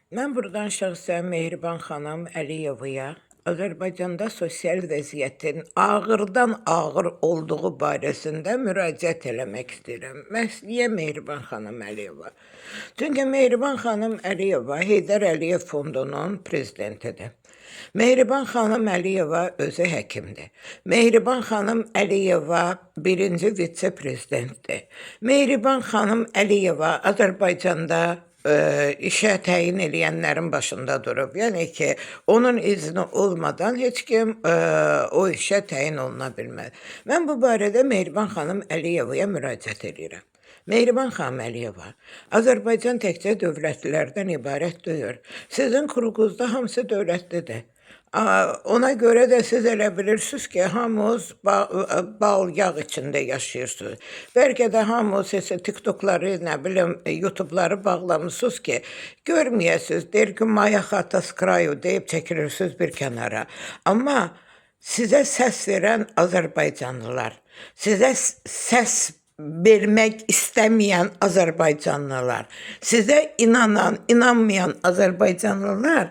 Mən buradan şəxsən Mehriban xanım Əliyevaya Azərbaycanda sosial vəziyyətin ağırdan ağır olduğu barəsində müraciət eləmək istəyirəm. Məhz niyə Mehriban xanım Əliyeva? Çünki Mehriban xanım Əliyeva Heydər Əliyev Fondunun prezidentidir. Mehriban xanım Əliyeva özü həkimdir. Mehriban xanım Əliyeva birinci vitse-prezidentdir. Mehriban xanım Əliyeva Azərbaycanda işə təyin eləyənlərin başında durub. Yəni ki, onun izni olmadan heç kim o işə təyin oluna bilməz. Mən bu barədə Mehriban xanım Əliyevaya müraciət eləyirəm. Mehriban xanım Əliyeva, Azərbaycan təkcə dövlətlilərdən ibarət deyil. Sizin kruquzda hamısı dövlətlidir. Ona görə də siz elə bilirsiniz ki, hamınız bal yağ içində yaşayırsınız. Bəlkə də hamınız isə TikTokları, nə bilim, YouTube'ları bağlamısınız ki, görməyəsiniz. Deyir ki, Maya xata s krаю deyib çəkilirsiniz bir kənara. Amma sizə səs verən Azərbaycanlılar, sizə səs vermək istəməyən Azərbaycanlılar, sizə inanan, inanmayan Azərbaycanlılar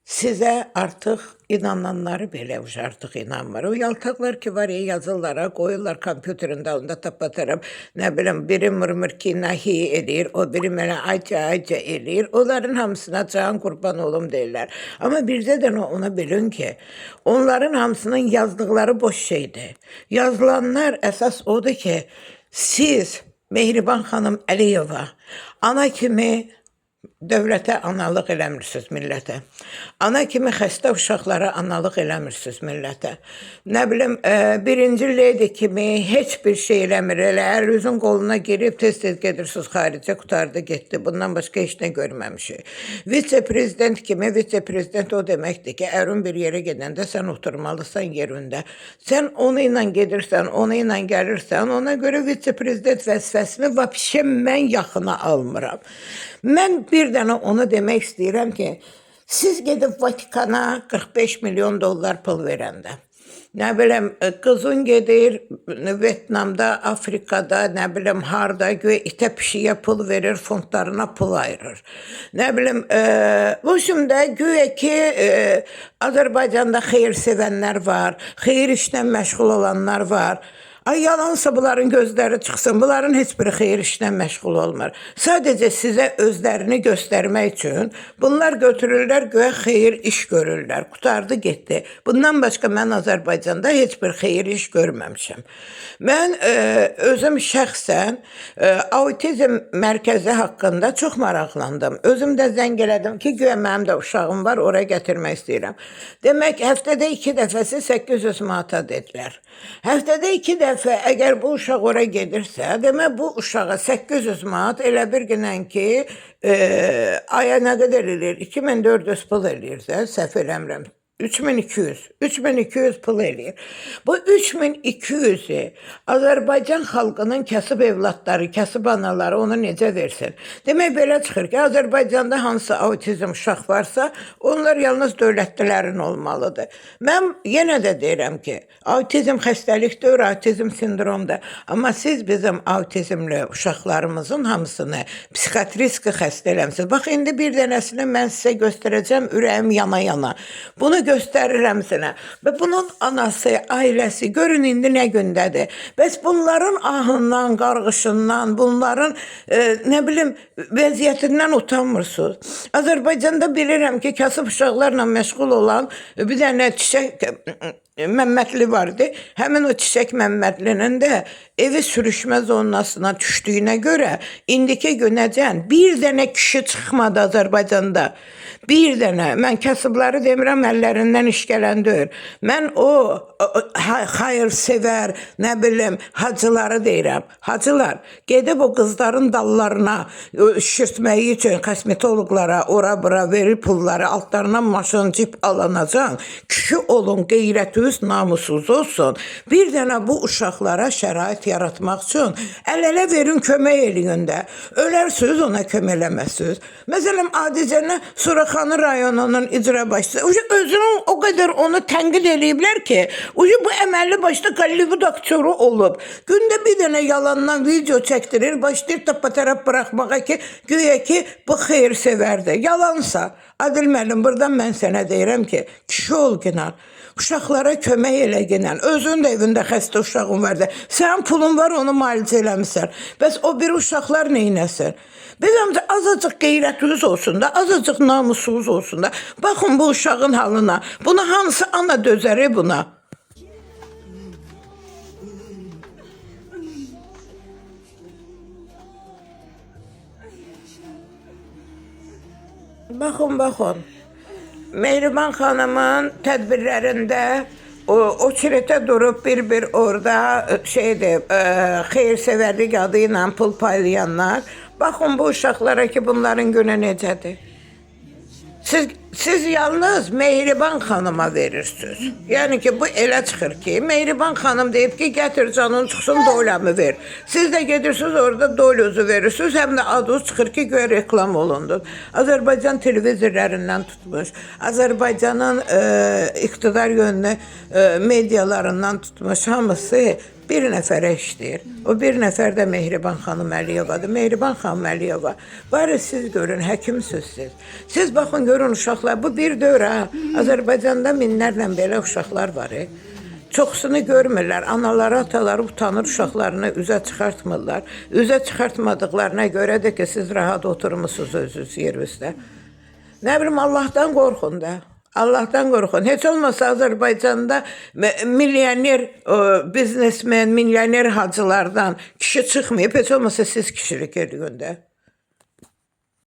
sizə artıq inananları belə artıq inanmır. O yaltaqlar ki var ya yazırlar, ha, qoyurlar kompüterin dalında tapatarım. Nə bilim, biri mırmır ki nahi eləyir, o biri mənə ayca ayca eləyir. Onların hamısına can qurban olum deyirlər. Amma bircə də ona bilin ki, onların hamısının yazdıqları boş şeydir. Yazılanlar əsas odur ki, siz Mehriban xanım Əliyeva ana kimi dövlətə analıq eləmirsiniz millətə. Ana kimi xəstə uşaqlara analıq eləmirsiniz millətə. Nə bilim, birinci ledi kimi heç bir şey eləmir. Elə ərinizin qoluna girib tez-tez gedirsiniz xaricə, qurtardı, getdi. Bundan başqa heç nə görməmişik. Vitse-prezident kimi, vitse-prezident o deməkdir ki, ərin bir yerə gedəndə sən oturmalısan yerində. Sən onu ilə gedirsən, onu ilə gəlirsən, ona görə vitse-prezident vəzifəsini vəbşə mən yaxına almıram. Mən bir dənə onu demək istəyirəm ki, siz gedib Vatikana 45 milyon dollar pul verəndə, nə bilim, qızın gedir Vyetnamda, Afrikada, nə bilim harda, güya itə pişiyə pul verir, fondlarına pul ayırır. Nə bilim, bu şimdi güya ki Azərbaycanda xeyir sevənlər var, xeyir işlə məşğul olanlar var. Ay yalansa bunların gözləri çıxsın. Bunların heç biri xeyir işlə məşğul olmur. Sadəcə sizə özlərini göstərmək üçün bunlar götürürlər, güya xeyir iş görürlər. Qurtardı, getdi. Bundan başqa mən Azərbaycanda heç bir xeyir iş görməmişəm. Mən özüm şəxsən autizm mərkəzi haqqında çox maraqlandım. Özüm də zəng elədim ki, güya mənim də uşağım var, oraya gətirmək istəyirəm. Demək, həftədə 2 dəfəsi 800 manata dedilər. Həftədə 2 dəfə əgər bu uşaq ora gedirsə, demək bu uşağa 800 manat elə bir günən ki, aya nə qədər eləyir? 2400 pul eləyir də, səhv eləmirəm. 3200, 3200 pul eləyir. Bu 3200-ü Azərbaycan xalqının kasıb evladları, kasıb anaları onu necə versin? Demək belə çıxır ki, Azərbaycanda hansı autizm uşaq varsa, onlar yalnız dövlətlilərin olmalıdır. Mən yenə də deyirəm ki, autizm xəstəlik deyil, autizm sindromdur. Amma siz bizim autizmli uşaqlarımızın hamısını psixiatriski xəstə eləmisiniz. Bax, indi bir dənəsini mən sizə göstərəcəm, ürəyim yana-yana. Bunu göstərirəm sənə. Və bunun anası, ailəsi, görün indi nə gündədir. Bəs bunların ahından, qarğışından, bunların nə bilim vəziyyətindən utanmırsınız. Azərbaycanda bilirəm ki, kasıb uşaqlarla məşğul olan bir dənə Çiçək Məmmədli vardı. Həmin o Çiçək Məmmədlinin də evi sürüşmə zonasına düşdüyünə görə indiki günəcən bir dənə kişi çıxmadı Azərbaycanda. Bir dənə. Mən kasıbları demirəm, əllərindən iş gələn deyil. Mən o xeyir-sevər, nə bilim, hacıları deyirəm. Hacılar, gedib o qızların dallarına şişirtməyi üçün kosmetoloqlara ora-bura verir pulları, altlarına maşın, cip alınacaq. Kişi olun, qeyrətiniz qeyrətiniz, namusunuz olsun. Bir dənə bu uşaqlara şərait yaratmaq üçün əl-ələ verin, kömək eləyin də. Ölərsiniz, ona kömək eləməzsiniz. Məsələn, adicə Suraxanı rayonunun icra başçısı özünü o qədər onu tənqid eləyiblər ki, bu əməlli başlı Hollywood aktyoru olub. Gündə bir dənə yalandan video çəkdirir, başlayır təpə-tərəf buraxmağa ki, güya ki bu xeyir-sevərdir. Yalansa, Adil müəllim, buradan mən sənə deyirəm ki, kişi ol ginan. Uşaqlara kömək elə ginən. Özün də evində xəstə uşağın var da. Sənin pulun var, onu müalicə eləmisən. Bəs o bir uşaqlar neynəsin? Biz ancaq azacıq qeyrətiniz olsun da, azacıq namusunuz olsun da. Baxın bu uşağın halına. Buna hansı ana dözəri buna? Baxın, baxın. Mehriban xanımın tədbirlərində o çirətə durub bir-bir orada şeydir, xeyir-sevərlik adı ilə pul paylayanlar. Baxın bu uşaqlara ki, bunların günü necədir. Siz yalnız Mehriban xanıma verirsiniz. Yəni ki, bu elə çıxır ki, Mehriban xanım deyib ki, gətir canın çıxsın dolyamı ver. Siz də gedirsiniz orada dolyozu verirsiniz, həm də adınız çıxır ki, güya reklam olundu. Azərbaycan televizorlarından tutmuş, Azərbaycanın iqtidar yönlü medialarından tutmuş, hamısı bir nəfərə işləyir. O bir nəfər də Mehriban xanım Əliyevadır. Mehriban xanım Əliyeva. Bari siz görün, həkimsiniz siz. Siz baxın görün uşaqlar, bu bir dövr ha. Azərbaycanda minlərlə belə uşaqlar var. Çoxsunu görmürlər. Anaları, ataları utanır, uşaqlarını üzə çıxartmırlar. Üzə çıxartmadıqlarına görə də ki, siz rahat oturmusunuz özünüz yerinizdə. Nə bilim, Allahdan qorxun da. Allahdan qorxun. Heç olmasa Azərbaycanda milyoner, biznesmen, milyoner hacılardan kişi çıxmayıb. Heç olmasa siz kişilik eləyin də.